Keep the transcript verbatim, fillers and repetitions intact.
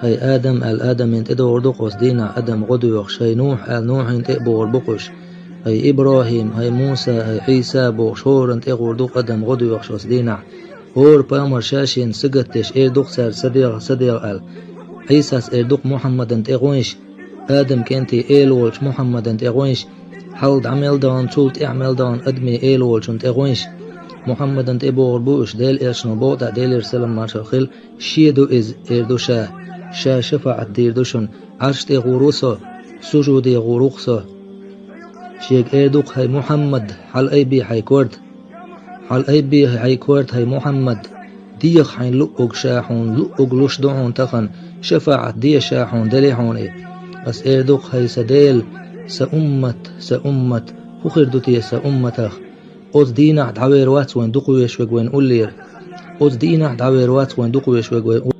«ХӀай Адам», — аьлла, Адамна тӀедогӀур ду-кх оцу дийнахь адам гӀо доьхуш, «хӀай Нухь», — аьлла, Нухьна тӀе а богӀур бу-кх уьш, «хӀай ИбрахӀим», «хӀай Муса», «хӀай Ӏийса», — бохуш, хӀоранна тӀе гӀур ду-кх адам гӀо доьхуш оцу дийнахь. ХӀора пайхамар ша-шена сагатдеш эр ду-кх цара: «Сан дегӀ, сан дегӀ», — аьлла. Ӏийсас эр ду-кх Мухьаммадан тӀе гӀуьнаш, Адам кӀентий эла волчу Мухьаммадан тӀе гӀуьнаш, хьалха дӀа мел дахана, цул тӀаьхьа мел дахана адамийн эла волчунна тӀе гӀуьнаш. Мухьаммадан тӀе богӀур бу уьш, Делан элчано боху тӀаккха, Делера салам маршалла хила, шен ду иза, эр ду ша, ша шафаӀат дийр ду шуна, Ӏарш тӀе гӀур ву со, сужуде гӀур ву-кх со. Шега эр ду-кх: «ХӀай Мухьаммад, хьала айбе хьайн корта». «Хьала айбе хьайн корта, хӀай Мухьаммад, деха хьайна луъург ша хьуна, луъург луш ду хьуна тахана, шафаӀат де ша хьуна, дели хьуна и». Ас эр ду-кх: «ХӀай сан Дела, сан уммат, сан уммат, хӀун хир ду те сан умматах? Оцу дийнахь дӀавер вац вайн дукхавеш верг вайн уллера. Оцу дийнахь дӀавер вац вайн дукхавеш верг вайн